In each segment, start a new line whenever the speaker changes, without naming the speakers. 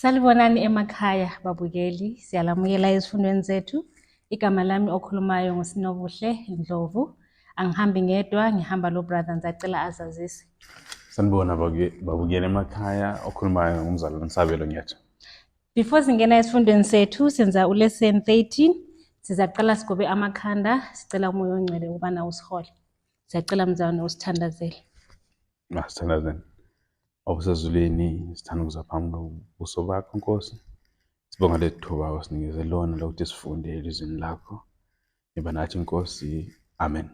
Salibonani emakhaya babukeli, siyalamukela ezifundweni zethu. Igama lami okhulumayo nguSinobuhle Ndlovu. Angihambi ngedwa, ngihamba lo brother, ngisacela azazise.
Sanibona babukeli emakhaya, okhulumayo ngumzalwane Sabelo Nyathi.
Before singena esifundweni sethu senza ulesson 13, sizaqala sigobe amakhanda, sicela uMoya oNgcwele ukubana usihole. Siyacela mzalwane usithandazele.
Masithandazeni. Obusezulwini, sithanda ukuza phambi kobuso bakho Nkosi. Sibonga leli thuba osinikeze lona lokuthi sifunde elizwini lakho. Iba nathi Nkosi. Amen.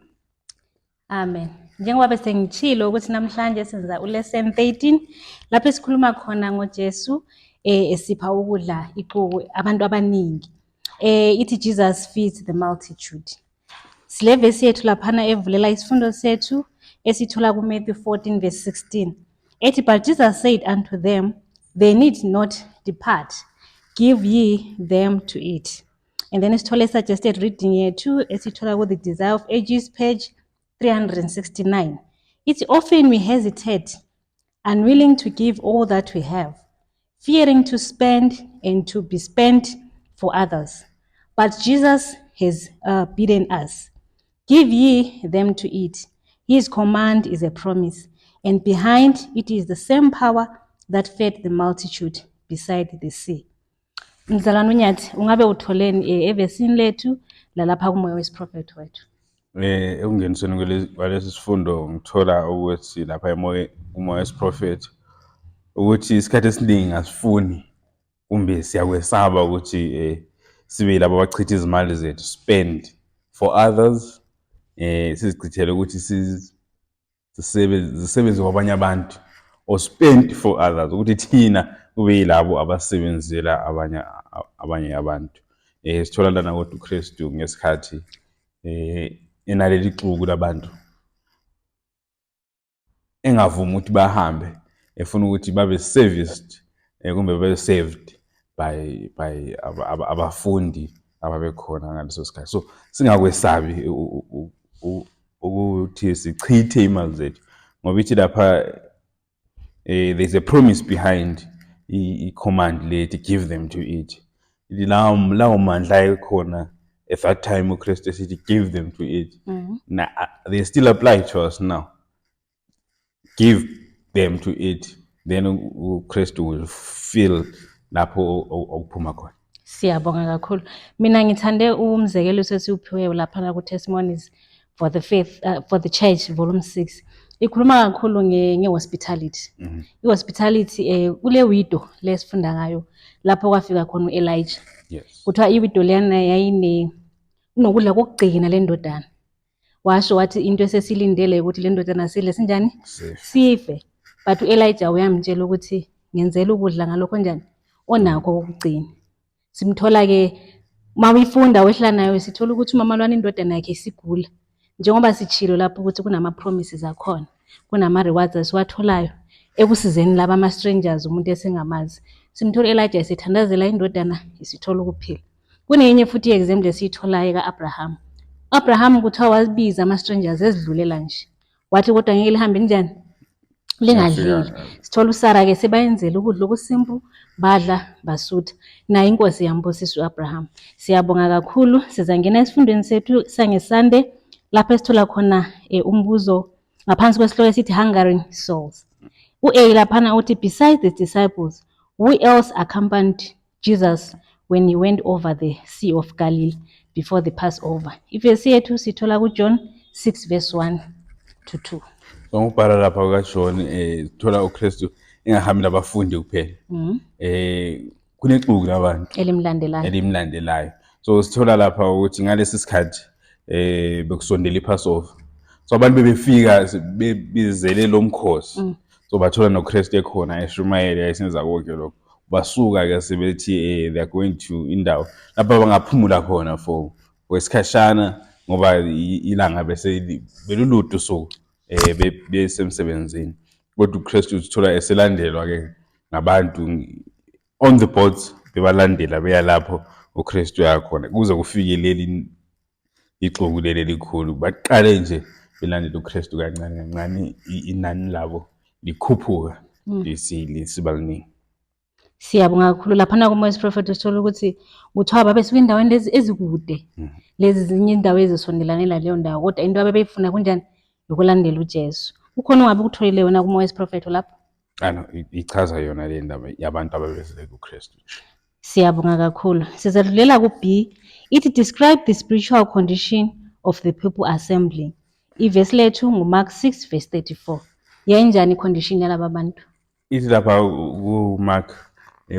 Amen. Njengoba bese ngitshilo ukuthi namhlanje senza ulesson 13 lapho esikhuluma khona ngoJesu esipha ukudla ixuku abantu abaningi. Ithi Jesus feeds the multitude. Sile vesi yethu laphana evulela isifundo sethu esithola kuMatthew 14 verse 16. Ethi, but Jesus said unto them, they need not depart, give ye them to eat. And then sithole suggested reading yethu esithola ku The Desire of Ages page 369. It's often we hesitate, unwilling to give all that we have, fearing to spend and to be spent for others. But Jesus has bidden us, give ye them to eat. His command is a promise, and behind it is the same power that fed the multitude beside the sea. Mzalwane uNyathi, ungabe utholeni evesini lethu lalapha kumoya wesiprofethi wethu?
Ekungenisweni kwalesi sifundo ngithola ukuthi lapha kumoya wesiprofethi ukuthi isikhathi esiningi asifuni kumbe siyakwesaba ukuthi sibe yilabo abachitha izimali zethu, spend for others, sizichithele ukuthi zisebenze kwabanye abantu, or spend for others ukuthi thina kube yilabo abasebenzela abanye abantu. Sithola lana kodwa uKristu ngesikhathi enaleli xuku labantu engavumi ukuthi bahambe, efuna ukuthi babe serviced kumbe babe served by abafundi ababekhona ngaleso sikhathi. So singakwesabi ukuthi sichithe imali zethu, ngoba ithi lapha there's a promise behind i-command lethi give them to eat. Lawo mandla ayekhona at that time uKristu esithi give them to eat, na they still apply to us now. Give them to eat, then uKristu will feel lapho okuphuma khona.
Siyabonga kakhulu. Mina ngithande umzekeliso esiwuphiweyo laphana ku-Testimonies for the Faith, for the Church volume 6. Ikhuluma kakhulu nge-hospitality. I-hospitality kule widow lesifunda ngayo lapho kwafika khona u-Elijah. Kuthiwa i-widow leyana yayine kunokudla kokugcina le ndodana. Washo wathi into esesilindele ukuthi le ndodana sidle sinjani?
Sife.
Sife. But u-Elijah uyamtshela ukuthi ngenzela ukudla ngalokho njani onakho kokugcina. Simthola ke uma uyifunda wehla nayo, sithola ukuthi umama lwana indodana yakhe isigula. Njengoba sitshilo lapho ukuthi kunama promises akhona, kunama rewards esiwatholayo ekusizeni laba ama strangers umuntu esingamazi. Simthola Elijah esithandazela indodana isithola ukuphila. Kunenye futhi example esiyitholayo kaAbraham. Abraham kuthiwa wabiza ama strangers ezidlulela nje. Wathi kodwa ngeke lihambe njani? Lingadlile. Sithola uSara ke sebayenzela ukudla okusimple, badla basutha. Naye inkosi yambusisa uAbraham. Siyabonga kakhulu. Sizangena esifundweni sethu sangeSunday lapho esithola khona umbuzo ngaphansi kwesihloko esithi Hungering Souls. U-A laphana uthi, besides the disciples, who else accompanied Jesus when he went over the Sea of Galilee before the Passover? Ivesi yethu sithola kuJohn 6 verse 1 to 2.
So ngokubhala lapha kukaJohn sithola uKristu engahambi nabafundi kuphela. Kunexuku labantu
elimlandelayo.
Elimlandelayo. So sithola lapha ukuthi ngalesi sikhathi bekusondela iPassover. So abantu bebefika bezele lo mkhosi. So bathola noKristu ekhona eshumayela esenza konke lokho. Basuka ke sebethi they are going to indawo lapho abangaphumula khona for isikhashana, ngoba ilanga bese belulude usuku besemsebenzini. Kodwa uKristu uthola eselandelwa ke ngabantu on the boats, bebalandela beya lapho uKristu yakhona, kuze kufike leli ixuku leli elikhulu. Baqale nje belandela uKristu kancane kancane, inani labo likhuphuka lisiba liningi.
Siyabonga kakhulu. Laphana kuMoya Prophet sithola ukuthi kuthiwa babesuka endaweni lezi ezikude, lezi zinye indawo ezisondelane naleyo ndawo, kodwa into ababeyifuna kunjani? Ukulandela uJesu. Ukhona ungabe ukutholile wena kuMoya Prophet lapho?
Ah no, ichaza yona le ndaba yabantu ababezele kuKristu.
Siyabonga kakhulu. Sizadlulela ku-B. Ithi describe the spiritual condition of the people assembling. Ivesi lethu nguMark 6 verse 34. Yayinjani i-condition yalaba bantu?
Ithi lapha kuMark,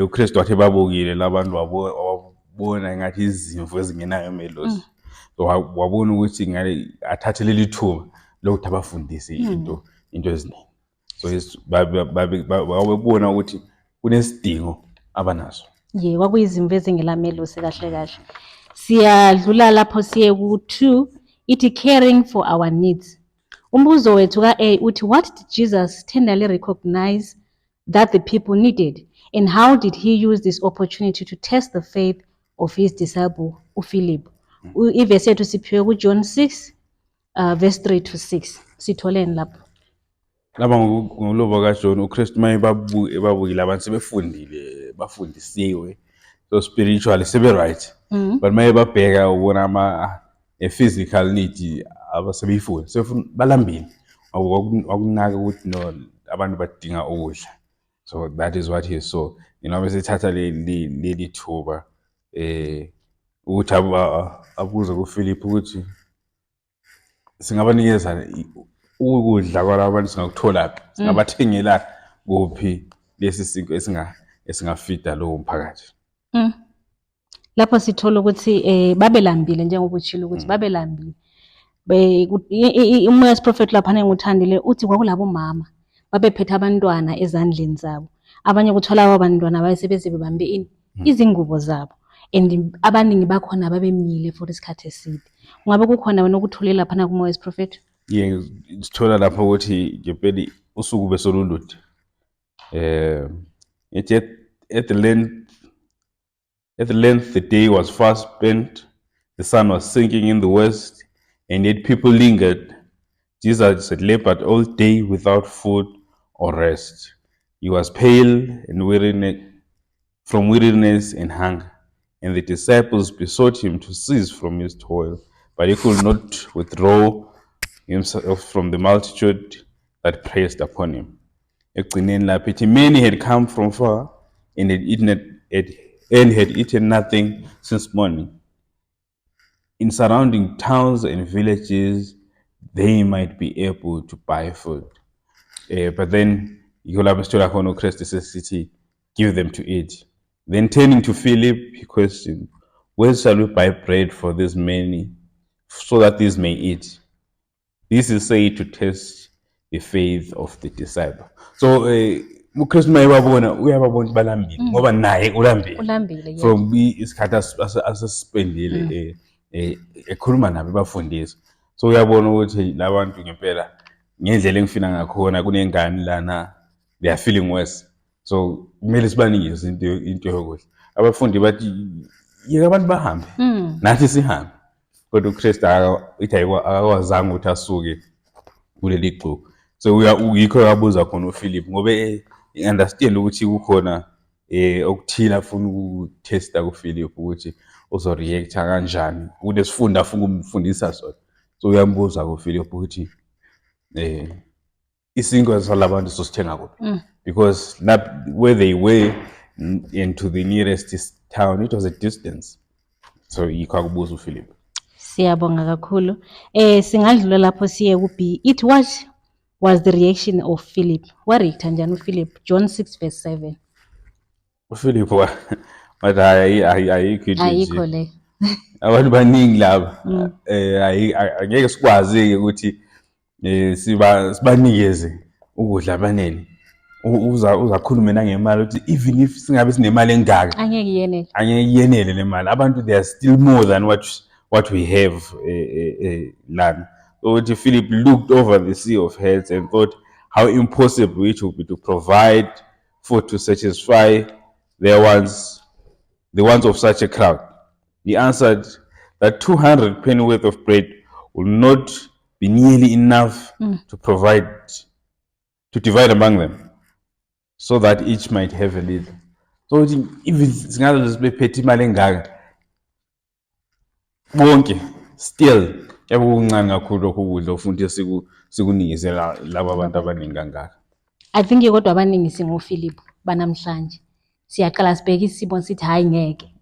uKristu wathi babukile labantu, wabona ngathi izimvu ezingenayo umelusi. So wabona ukuthi ngale athathe leli thuba lokuthi abafundise into eziningi. So wabebona ukuthi kunesidingo abanaso.
Ye, kwakuyizimvu ezingelamelusi kahle kahle. Siyadlula lapho siye ku-2, ithi caring for our needs. Umbuzo wethu ka-A uthi what did Jesus tenderly recognize that the people needed, and how did he use this opportunity to test the faith of his disciple uPhilip? Ivesi yethu siphiwe kuJohn 6 verse 3 to 6. Sitholeni lapho?
Lapha ngokuloba kaJohn, uKristu uma ebabukile abantu sebefundile, bafundisiwe, so spiritually sebe-right, but uma ebabheka ubona ama-physical need abasebeyifuna, sebefuna, balambile. Wakunaka ukuthi no, abantu badinga ukudla. So that is what he saw. Bese ethatha leli thuba ukuthi abuze kuPhilip ukuthi singabanikeza ukudla kwalaba bantu, singakutholaphi, singabathengela kuphi lesi sinkwa esingafida lowo mphakathi.
Lapho sithola ukuthi babelambile, njengoba utshilo ukuthi babelambile. Umoya wesiprofethi laphana enguthandile uthi kwakulabo mama babephethe abantwana ezandleni zabo. Abanye kuthola labo bantwana bayesebeze bebambe ini? Izingubo zabo. And abaningi bakhona babemile for isikhathi eside. Ungabe kukhona wena okuthole laphana kumoya wesiprofethi?
Ye, sithola lapho ukuthi ngempela usuku besolulude. Ithi at the length the day was fast spent, the sun was sinking in the west, and yet people lingered. Jesus had labored all day without food or rest. He was pale and weary from weariness and hunger, and the disciples besought him to cease from his toil, but he could not withdraw himself from the multitude that pressed upon him. Ekugcineni lapho ithi many had come from far and had eaten nothing since morning. In surrounding towns and villages, they might be able to buy food. But then yikho lapho sithola khona uKristu sesithi give them to eat. Then turning to Philip, he questioned, "Where shall we buy bread for this many, so that these may eat?" This is said to test the faith of the disciple. So uKristu uma ebabona, uyababona ukuthi balambile, ngoba naye ulambile.
Ulambile, yeah.
From isikhathi asesipendile ekhuluma nabo, ebafundisa. So uyabona ukuthi labantu ngempela, ngendlela engifina ngakhona, kunengane lana, they are feeling worse. So kumele sibanikeze into yokudla. Abafundi bathi yeka abantu bahambe, nathi sihambe. Kodwa uKristu ithi akakwazanga ukuthi asuke kuleli xuku. So yikho yabuza khona uPhilip, ngoba understand ukuthi kukhona okuthile afuna ukutesta kuPhilip, ukuthi uzoreacta kanjani kunesifundo afuna ukumfundisa sona. So uyambuza kuPhilip ukuthi isinkwa salabantu sosithenga kuphi, because where they were into the nearest town, it was a distance. So yikho akubuza uPhilip.
Siyabonga kakhulu. Singadlula lapho siye ku B. It what was the reaction of Philip? Wa-reacta njani uPhilip? John 6 verse 7.
uPhilip wathi hayi, ayikho into
Ayikho
nje.
le.
Abantu baningi laba, angeke sikwazi ukuthi sibanikeze ukudla abanele. Uzakhulume nangemali ukuthi even if singabe sinemali engaka,
Angeke iyenele.
Angeke iyenele le mali. Abantu, they are still more than what we have lana. Ukuthi Philip looked over the sea of heads and thought how impossible it would be to provide food to satisfy their wants the wants of such a crowd. He answered that 200 penny worth of bread will not be nearly enough to provide to divide among them so that each might have a little. So ukuthi even singaze sibephethe imali engaka bonke, still yabe kuncane kakhulu lokhu ukudla ofuna ukuthi sikunikeze laba bantu abaningi kangaka.
I think kodwa abaningi singoFilip banamhlanje. Siyaqala sibheke isimo sithi hayi ngeke.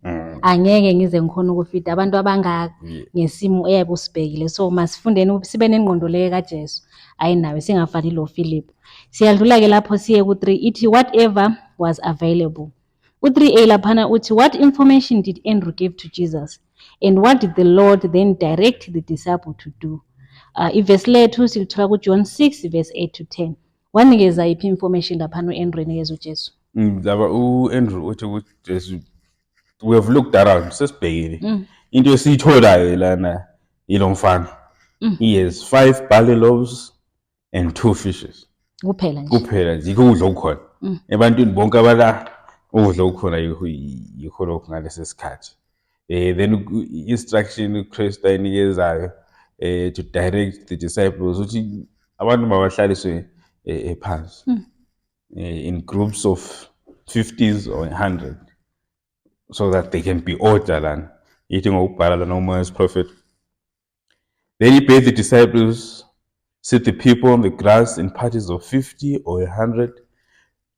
Angeke ngize ngikhona ukufida abantu abangaka ngesimo eyabe usibhekile. So masifundeni sibe nengqondo le kaJesu ayinayo, singafani lo Philip. Siyadlula ke lapho siye ku-3, ithi whatever was available. U-3a laphana uthi, what information did Andrew give to Jesus and what did the Lord then direct the disciple to do? Ivesi lethu silithola kuJohn 6 verse 8 to 10. Wanikeza yiphi information laphana u-Andrew enikeza uJesu?
Laba u-Andrew uthi kuJesu, we have looked around, sesibhekile. Into esiyitholayo lana yilo mfana. He has 5 barley loaves and 2 fishes.
Kuphela nje.
Kuphela nje, yikho ukudla okukhona. Ebantwini bonke abala ukudla okukhona yikho lokho ngalesi sikhathi. Then instruction uChrist ayinikezayo to direct the disciples ukuthi abantu mabahlaliswe phansi. In groups of 50s or 100 so that they can be ordered lana. Ithi ngokubhala lana uMoya prophet. Then he bade the disciples sit the people on the grass in parties of 50 or 100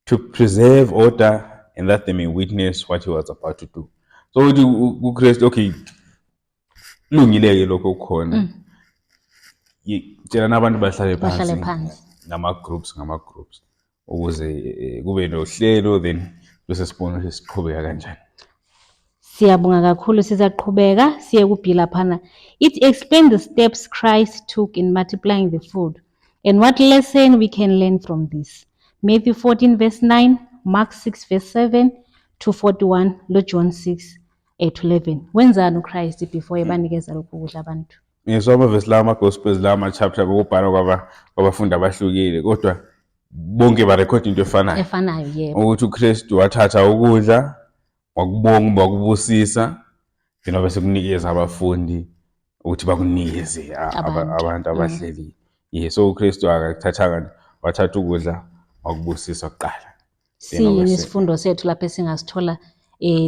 to preserve order and that they may witness what he was about to do. So uthi uChrist, okay, kulungile-ke lokho okukhona. Tshela nabantu bahlale
Bahlale
phansi
phansi.
ngama-groups ukuze kube nohlelo, then bese sibone ukuthi siqhubeka kanjani.
Siyabonga kakhulu, sizaqhubeka siye ku-B laphana. It explains the steps Christ took in multiplying the food and what lesson we can learn from this. Matthew 14 verse 9, Mark 6 verse 7 to 41, lo John 6 8 to 11. Wenzani uChrist before ebanikeza lokhu kudla abantu?
So amavesi lawa, ama-gospels lawa, ama-chapter bekubhalwa kwabafundi abahlukile, kodwa bonke barekhodi into efanayo.
Efanayo, yebo.
Ukuthi uKristu wathatha ukudla, wakubonga, wakubusisa, then wabe sekunikeza abafundi ukuthi bakunikeze
Abantu.
abantu abahleli. Yeah, so uKristu akakuthathanga, wathatha ukudla wakubusisa kuqala.
Siyini isifundo sethu lapho esingasithola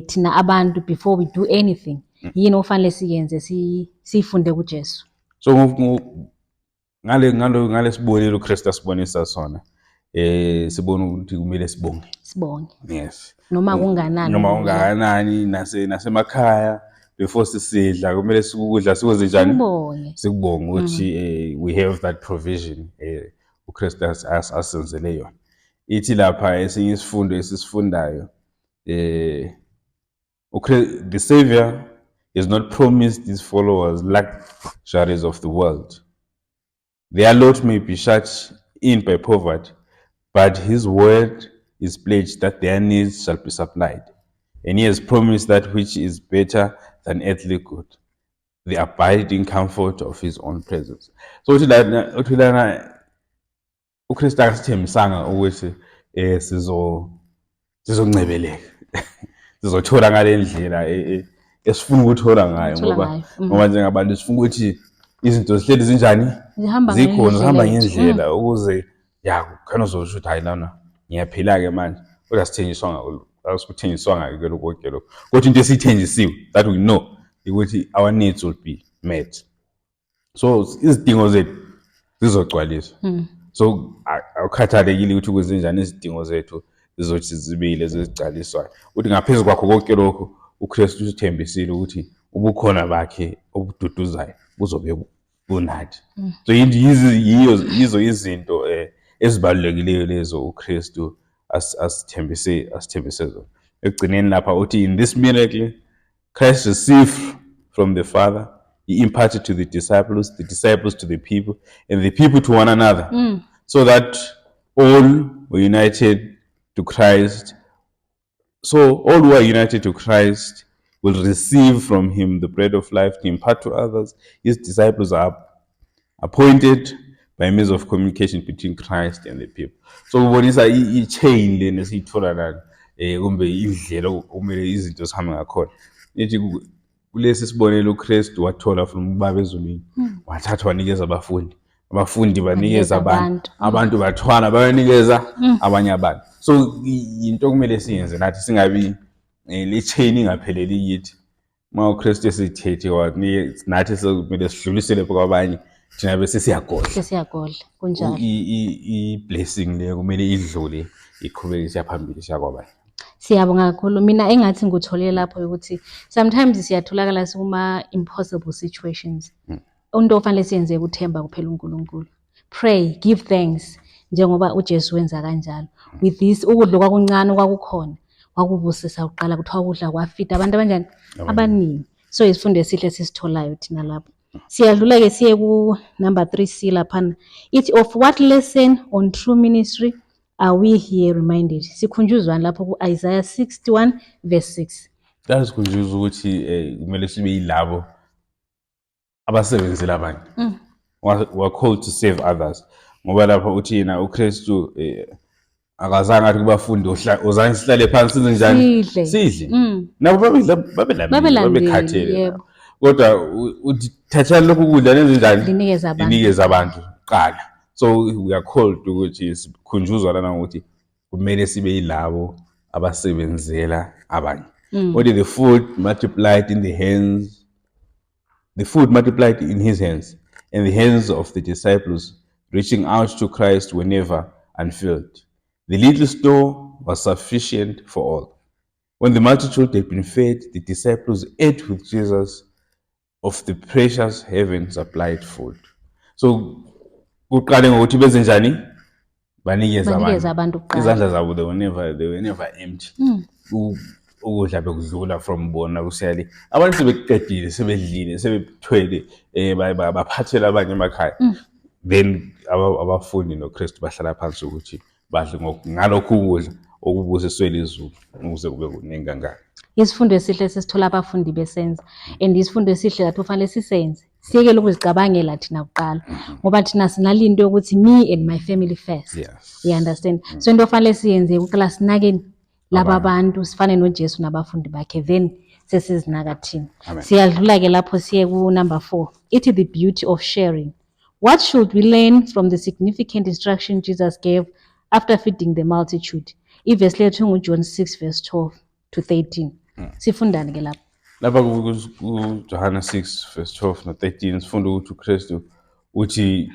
thina abantu before we do anything? Yini ofanele siyenze siyifunde kuJesu?
So ngalesibonelo uKristu asibonisa sona, sibona ukuthi kumele sibonge.
Sibonge.
Yes.
Noma kunganani.
Noma kungakanani, nasemakhaya before sisidla kumele sikudla sikwenze njani?
Sibonge.
Sikubonge ukuthi we have that provision uKristu asenzele yona. Ithi lapha esinye isifundo esisifundayo, the Savior is not promised his followers luxuries of the world. Their lot may be shut in by poverty, but his word is pledged that their needs shall be supplied. And he has promised that which is better than earthly good, the abiding comfort of his own presence. So uthi lana uKristu akasithembisanga ukuthi sizoncebeleka, sizothola ngale ndlela esifuna ukuthola ngayo,
Ukuthola
ngoba
ngayo.
Ngoba njengabantu sifuna ukuthi izinto zihleli zinjani,
Zihamba
zikhona, zihamba
ngendlela yethu.
ngendlela ukuze ya khona uzosho ukuthi hayi lana ngiyaphila-ke manje, kodwa sithenjiswanga, asikuthenjiswanga ke lokho konke lokho, kodwa into esiyithenjisiwe that we know ukuthi our needs will be met, so izidingo zethu zizogcwaliswa. So akukhathalekile ukuthi kwenzenjani, izidingo zethu zizothi zibile zizigcwaliswayo. Uthi ngaphezu kwakho konke lokho uKristu usithembisile ukuthi ubukhona bakhe obududuzayo buzobe bunathi. So yizo izinto ezibalulekileyo lezo uKristu asithembise zona. Ekugcineni lapha uthi in this miracle Christ received from the Father, he imparted to the disciples, the disciples to the people, and the people to one another, so that all were united to Christ. So all who are united to Christ will receive from him the bread of life to impart to others. His disciples are appointed by means of communication between Christ and the people. So kubonisa i-chain lena esiyithola lana, kumbe indlela okumele izinto zihambe ngakhona. Ithi kulesi sibonelo uKristu wathola from uBaba ezulwini, wathatha wanikeza abafundi, Abafundi banikeza
Banikeza
abantu,
abantu.
Abantu bathwala bayanikeza abanye abantu. So into okumele siyenze nathi, singabi le chain ingapheleli kithi. Uma uKristu esithethe nathi, sekumele sidlulisele kwabanye, thina bese siyagodla.
Sesiyagodla, kunjalo.
I-blessing leyo kumele idlule, iqhubeke isiya phambili, isiya kwabanye.
Siyabonga kakhulu. Mina engathi ngikutholile lapho ukuthi sometimes siyatholakala sikuma impossible situations. Into ofanele siyenze ukuthemba kuphela uNkulunkulu. Pray, give thanks, njengoba uJesu wenza kanjalo. With this ukudla kwakuncane kwakukhona, wakubusisa uqala, kuthiwa ukudla kwafida abantu abanjani? Abaningi. So isifundo esihle sisitholayo thina lapho. Siyadlula ke siye ku number 3C laphana. Ithi, of what lesson on true ministry are we here reminded? Sikhunjuzwani lapho ku Isaiah 61 verse 6?
Lasikhunjuza ukuthi kumele sibe yilabo abasebenzela abanye. We are called to serve others. Ngoba lapha uthi yena uKristu akazange athi kubafundi, "Uzange sihlale phansi, senze njani?"
Sidle.
Sidle. Nabo babedla, babelambile,
Babelambile,
babekhathele. Kodwa uthi, "Thathani lokhu kudla, nenze njani?"
Linikeze abantu.
Linikeze abantu kuqala. So we are called ukuthi, sikhunjuzwa lana ukuthi kumele sibe yilabo abasebenzela abanye. Uthi the food multiplied in his hands and the hands of the disciples, reaching out to Christ whenever unfilled. The little store was sufficient for all. When the multitude had been fed, the disciples ate with Jesus of the precious heaven supplied food. So kuqale ngokuthi benze njani? Banikeze
Banikeze
abantu.
Abantu kuqala.
Izandla zabo, they were never empty. Ukudla bekudlula from bona kusiya le. Abantu sebekuqedile, sebedlile, sebethwele, baphathela abanye emakhaya. Then abafundi noKristu bahlala phansi ukuthi badle ngalokhu ukudla okubusiswe lizulu ukuze kube kuningi kangaka.
Isifundo esihle sisithola abafundi besenza, and isifundo esihle lapho fanele sisenze, siyekele ukuzicabangela thina kuqala, ngoba thina sinalinto yokuthi me and my family first. You understand? So into ofanele siyenze ukuqala, sinake laba
Abantu.
Bantu, sifane noJesu nabafundi bakhe, then sesizinaka thina.
Amen.
Siyadlula ke lapho siye ku number 4. Ithi, the beauty of sharing. What should we learn from the significant instruction Jesus gave after feeding the multitude? Ivesi lethu nguJohn 6 verse 12 to 13. Sifundani ke lapho?
Lapha kuJohana 6 verse 12 no 13 sifunda ukuthi uKristu uthi,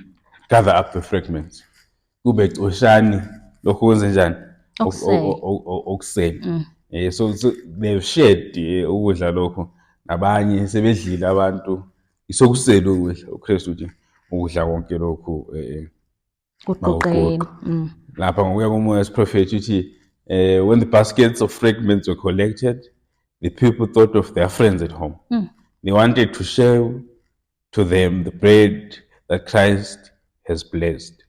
"Gather up the fragments," kube coshani lokho kwenze njani?
Okusele.
Okusele. So they've shared ukudla lokho nabanye, sebedlile abantu, isokusele ukudla. uKristu uthi ukudla konke lokhu
Kuqoqeni.
Mawuqoqa. Lapha ngokuya komoya wesiprofethi uthi, when the baskets of fragments were collected, the people thought of their friends at home. They wanted to share to them the bread that Christ has blessed.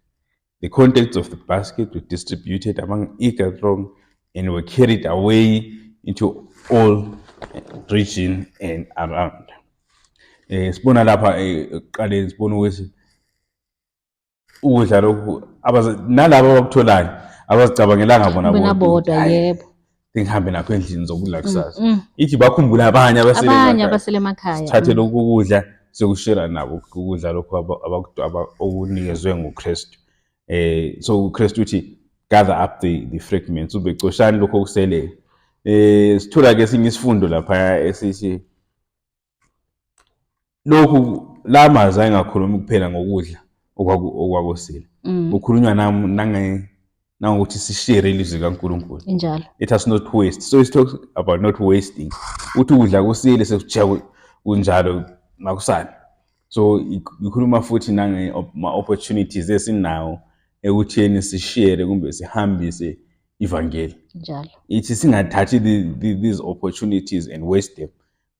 The contents of the basket were distributed among eager throng and were carried away into all region and around. Sibona lapha ekuqaleni, sibona ukuthi ukudla lokhu nalabo abakutholayo abazicabangelanga bona
Bona
bodwa
bodwa,
ukuthi, "Hhayi, ngihambe nakho endlini zokudla kusasa." Ithi bakhumbula abanye abasele
Abanye
emakhaya.
abasele emakhaya.
Sithathe lokhu ukudla, sekushera nabo ukudla lokhu okunikezwe nguKristu. So uKristu uthi, "Gather up the fragments," ube coshani lokho okuseleyo. Sithola ke esinye isifundo lapha esithi lokhu la mazwi ayengakhulumi kuphela ngokudla okwakusile, kukhulunywa nange nangokuthi sishare ilizwi kaNkulunkulu.
Injalo.
Let us not waste. So it talks about not wasting, uthi ukudla kusile, sekujiya kunjalo, makusale. So ikhuluma futhi nange ma-opportunities esinawo ekutheni sishare kumbe sihambise ivangeli.
Injalo.
Ithi singathathi these opportunities and waste them.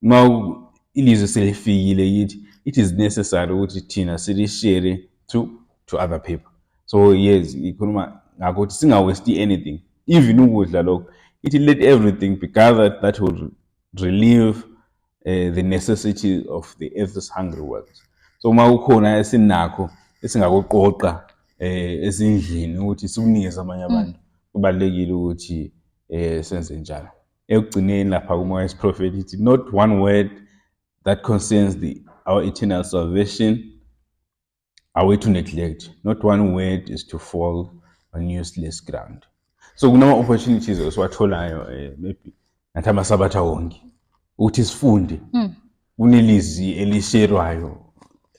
Uma ilizwe selifikile yithi, it is necessary ukuthi thina silishare to other people. So yes, ikhuluma ngakho ukuthi singawaste anything, even ukudla lokho. Ithi, let everything be gathered that will relieve the necessity of the earth's hungry world. So uma kukhona esinakho esingakuqoqa ezindlini ukuthi sikunikeze abanye abantu, kubalulekile ukuthi senze njalo. Ekugcineni lapha kumoya wesiprofethi ithi, not one word that concerns our eternal salvation, Are we to neglect? Not one word is to fall on useless ground. So kunama-opportunities esiwatholayo, maybe ngathi amasabatha wonke ukuthi sifunde. Kunelizwi elisherwayo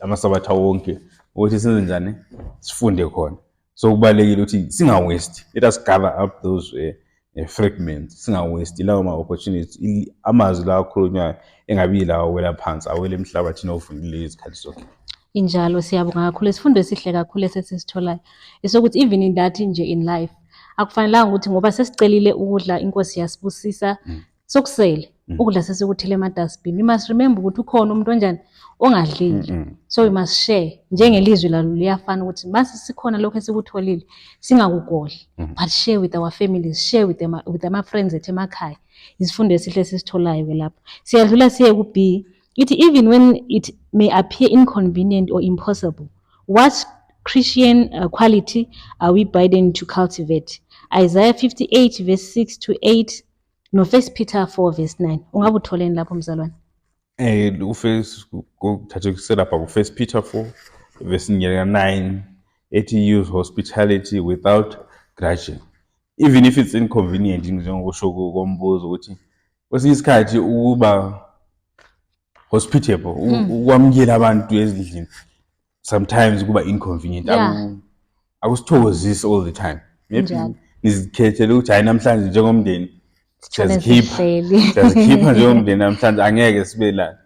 amasabatha wonke ukuthi senze njani, sifunde khona. So kubalulekile ukuthi singa-waste. Let us gather up those fragments, singa-waste lawo ma-opportunities. Amazwi la akhulunywayo engabi lawo awela phansi, awele emhlabathini ofundile izikhathi zonke.
Injalo, siyabonga kakhulu. Isifundo esihle kakhulu esesisitholayo esokuthi even in that nje in life akufanelanga ukuthi ngoba sesicelile ukudla, inkosi yasibusisa, sokusele ukudla sesikuthele ema-dustbin. We must remember ukuthi ukhona umuntu onjani ongadlile. So we must share, njengelizwi lalo liyafana ukuthi mase sikhona lokho esikutholile singakugodli, but share with our families, share with ama-friends ethu emakhaya. Isifundo esihle esisitholayo-ke lapho. Siyadlula siye ku-B. Ithi, "Even when it may appear inconvenient or impossible, what Christian quality are we bidden to cultivate?" Isaiah 58 verse 6 to 8 no 1 Peter 4 verse 9. Ungabe utholeni lapho, mzalwane?
Ufirst kuthathe kuselapha ku-First Peter 4 verse 9, ethi, "Use hospitality without grudging even if it's inconvenient." Njengokusho kombuzo ukuthi kwesinye isikhathi ukuba hospitable, ukwamukela abantu ezindlini, sometimes kuba inconvenient. Akusithokozisi all the time. Maybe nizikhethele ukuthi hayi, namhlanje njengomndeni
Sithole
siyazikhipha.
Sihleli.
Siyazikhipha njengomndeni namhlanje, angeke sibe la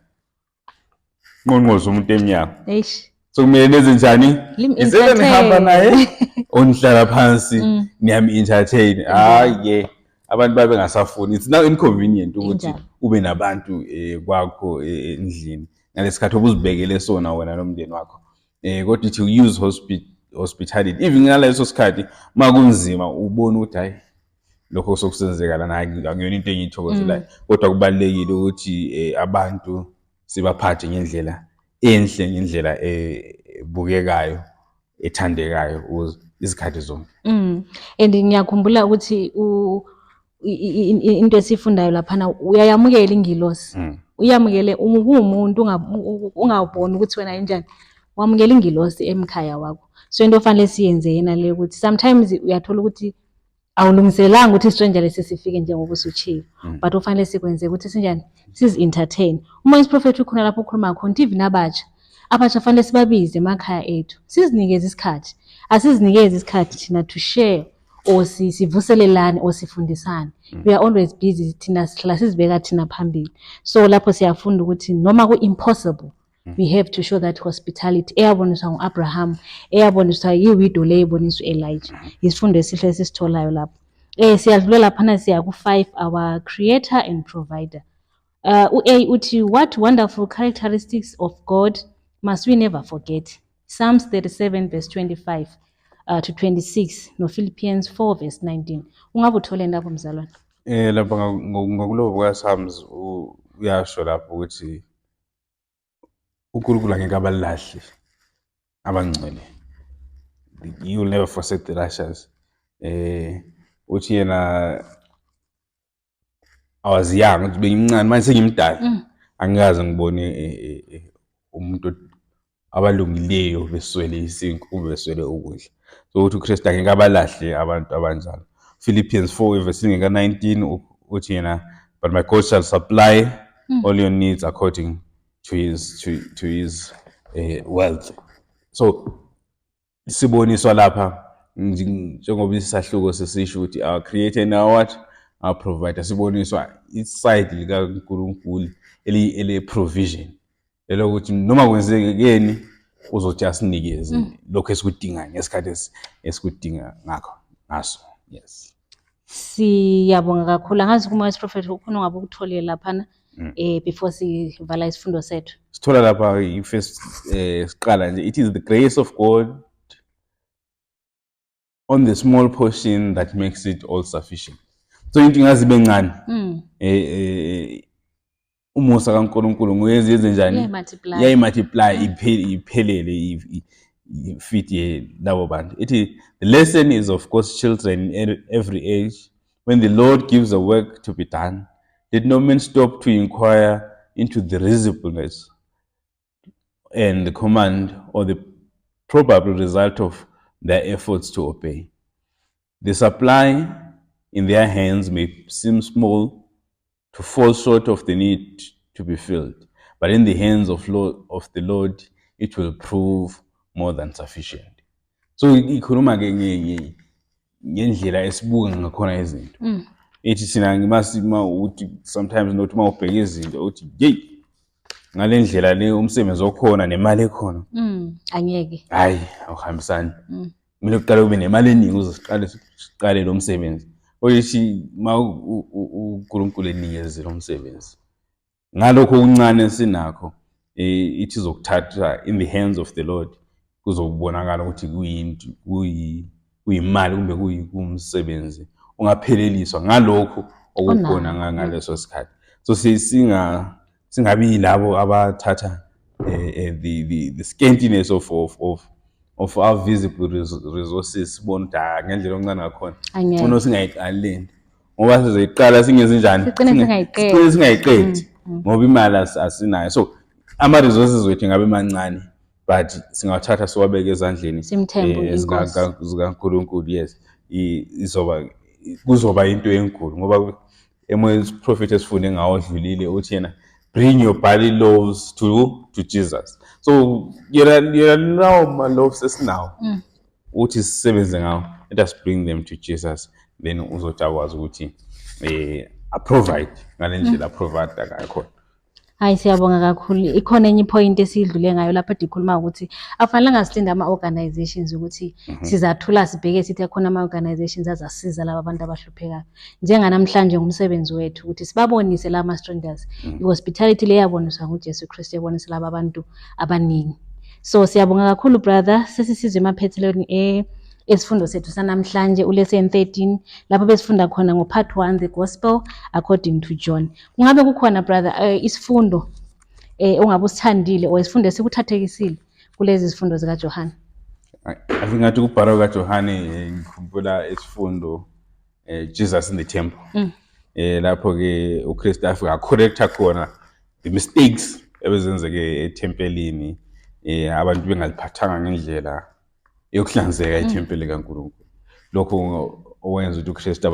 nqonqoze umuntu emnyango.
Eish.
So kumele nenze njani?
Lim
Isele nihamba
entertain.
naye onihlala phansi, niyam-entertain. Hayi ke, abantu babe ngasafuni. It's now inconvenient ukuthi ube nabantu kwakho endlini ngalesikhathi obuzibekele sona wena nomndeni wakho, kodwa ithi use hospitality even ngaleso sikhathi makunzima, ubona ukuthi hayi, lokho sokusenzeka lana akuyona into engiyithokozelayo, kodwa kubalulekile ukuthi abantu sibaphathe ngendlela enhle, ngendlela ebukekayo, ethandekayo ukuze izikhathi zonke.
And ngiyakhumbula ukuthi into esifundayo laphana, uyayamukela ingilosi. Uyamukele kuwumuntu ungaboni ukuthi wena injani. Wamukela ingilosi emkhaya wakho. So into ofanele siyenze yena le ukuthi sometimes uyathola ukuthi awulungiselelanga ukuthi i-stranger lesi sifike njengoba usuchilo. But ofanele sikwenze ukuthi sinjani, sizi-entertain. Uma isiprofethi ukhona lapho ukhuluma khona, even abatsha fanele sibabize emakhaya ethu, sizinikeze isikhathi. Asizinikeze isikhathi thina to share or sivuselelane or sifundisane. We are always busy thina, sihlala sizibeka thina phambili. So lapho siyafunda ukuthi noma ku-impossible, we have to show that hospitality eyaboniswa ngu-Abraham, eyaboniswa yi-widow le eboniswa u-Elijah. Isifundo esihle esisitholayo lapho. Siyadlula laphana siya ku-5, our creator and provider. U-A uthi, "What wonderful characteristics of God must we never forget? Psalms 37 verse 25 to 26 no Philippians 4 verse 19." Ungabe utholeni lapho, mzalwane?
Lapha ngakulobo buka Psalms uyasho lapho ukuthi uNkulunkulu angeke abalahle abangcwele. You will never forsake the righteous. Uthi yena I was young, uthi bengimncane, manje sengimdala. Angikaze ngibone umuntu abalungileyo beswele isinkwa kumbe beswele ukudla. So uthi uKristu angeke abalahle abantu abanjalo. Philippians 4 verse 19 uthi yena, "But my God shall supply all your needs according to his wealth." So siboniswa lapha njengoba isahluko sesisho ukuthi our creator and our what? Our provider. Siboniswa i-side likaNkulunkulu eli provision, elokuthi noma kwenzekeni uzothi asinikeze lokho esikudingayo ngesikhathi esikudinga ngakho ngaso. Yes.
Siyabonga kakhulu. Angazi kuma wesiprofethi ukhona ongabe ukutholile laphana before sivala isifundo sethu.
Sithola lapha i-first, siqala nje, it is the grace of God on the small portion that makes it all sufficient. So into ingaze ibe ncane, umusa kaNkulunkulu nguyenze yenze njani?
Iyayi-multiply.
Iyayi-multiply iphelele, ifit labo bantu. Ithi the lesson is of course children in every age. When the Lord gives a work to be done, let no man stop to inquire into the reasonableness and the command or the probable result of their efforts to obey. The supply in their hands may seem small to fall short of the need to be filled, but in the hands of the Lord it will prove more than sufficient. So ikhuluma ke ngendlela esibuka ngakhona izinto. Ithi thina ngimasima uthi sometimes nothi uma ubheka izinto uthi, "Yeyi, ngale ndlela le umsebenzi okhona nemali ekhona,
Angeke.
hayi, awuhambisani. Kumele kuqale kube nemali eningi ukuze siqale lo msebenzi." Oyithi ma uNkulunkulu enikezile umsebenzi ngalokho okuncane esinakho, ithi izokuthatha in the hands of the Lord, kuzobonakala ukuthi kuyinto kuyimali kumbe kuwumsebenzi ungapheleliswa ngalokhu okukhona
Onakho.
ngaleso sikhathi. So singabi yilabo abathatha the scantiness of our visible resources, sibone ukuthi, ah, ngendlela okuncane ngakhona,
Angeke.
ngcono singayiqali lento ngoba sizoyiqala singenzi njani?
Sigcine singayiqedi.
Sigcine singayiqedi ngoba imali asinayo. So ama-resources wethu ngabe mancane, but singawathatha siwabeke ezandleni
Simthembe iNkosi.
zikaNkulunkulu. Yes, izoba kuzoba into enkulu ngoba emoyeni prophet esifunde ngawo odlulile uthi yena, "Bring your barley loaves to Jesus." So yena lawo ma-loaves esinawo uthi sisebenze ngawo, let us bring them to Jesus, then uzothi akwazi ukuthi a-provide ngale ndlela a-provide ngakhona.
Hayi, siyabonga kakhulu. Ikhona enye i-point esiyidlule ngayo lapho ade ikhuluma ukuthi akufanelanga silinde ama-organizations ukuthi sizathula sibheke sithi akhona ama-organizations azasiza laba bantu abahluphekayo. Njenganamhlanje ngumsebenzi wethu ukuthi sibabonise la ma-strangers. I-hospitality le yaboniswa nguJesu Kristu, yabonisa laba bantu abaningi. So siyabonga kakhulu, brother. Sesisizwe emaphethelweni esifundo sethu sanamhlanje, u-lesson 13, lapho besifunda khona ngo-part 1, the gospel according to John. Kungabe kukhona, brother, isifundo ongabe usithandile or isifundo esikuthathekisile kulezi zifundo zikaJohane?
I think ngathi kubhalo kaJohane, ngikhumbula isifundo Jesus in the temple. Lapho ke uKristu afika correcta khona the mistakes ebezenzeke ethempelini, abantu bengaliphathanga ngendlela yokuhlanzeka ithempeli kaNkulunkulu. Lokho okwenza ukuthi uKristu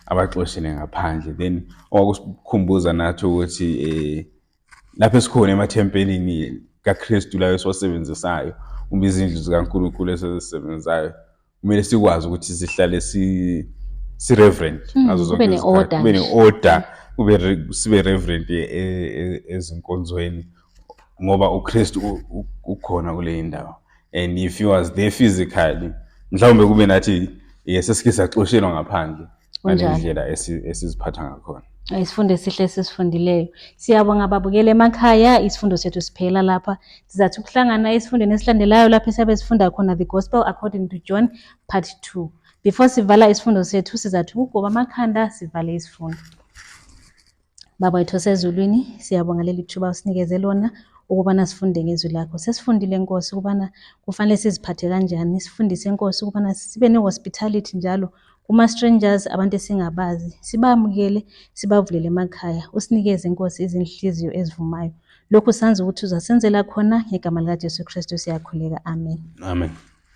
abaxoshele ngaphandle. Then okwakusikhumbuza nathi ukuthi lapho esikhona emathempelini kaKristu la esiwasebenzisayo, uma izindlu zikaNkulunkulu esizisebenzisayo, kumele sikwazi ukuthi sihlale si reverent ngazo zonke
Kube
izikhathi.
ne-order
Kube
nje.
ne-order, sibe reverent ezinkonzweni ngoba uKristu ukhona kule ndawo, and if he was there physically, mhlawumbe kube nathi sesike saxoshelwa ngaphandle ngale
Kunjalo.
ndlela esiziphatha ngakhona.
Isifundo esihle esisifundileyo. Siyabonga, babukele emakhaya, isifundo sethu siphela lapha. Sizathi ukuhlangana esifundweni esilandelayo lapho esiyabe sifunda khona the gospel according to John part 2. Before sivala isifundo sethu, sizathi ukugoba amakhanda sivale isifundo. Baba wethu osezulwini, siyabonga leli thuba usinikeze lona ukubana sifunde ngezwi lakho. Sesifundile, Nkosi, ukubana kufanele siziphathe kanjani. Sifundise, Nkosi, ukubana sibe ne-hospitality njalo kuma-strangers, abantu esingabazi, sibamukele, sibavulele emakhaya. Usinikeze, Nkosi, izinhliziyo ezivumayo. Lokhu sanze ukuthi uzasenzela khona ngegama likaJesu Kristu siyakhuleka. Amen.
Amen.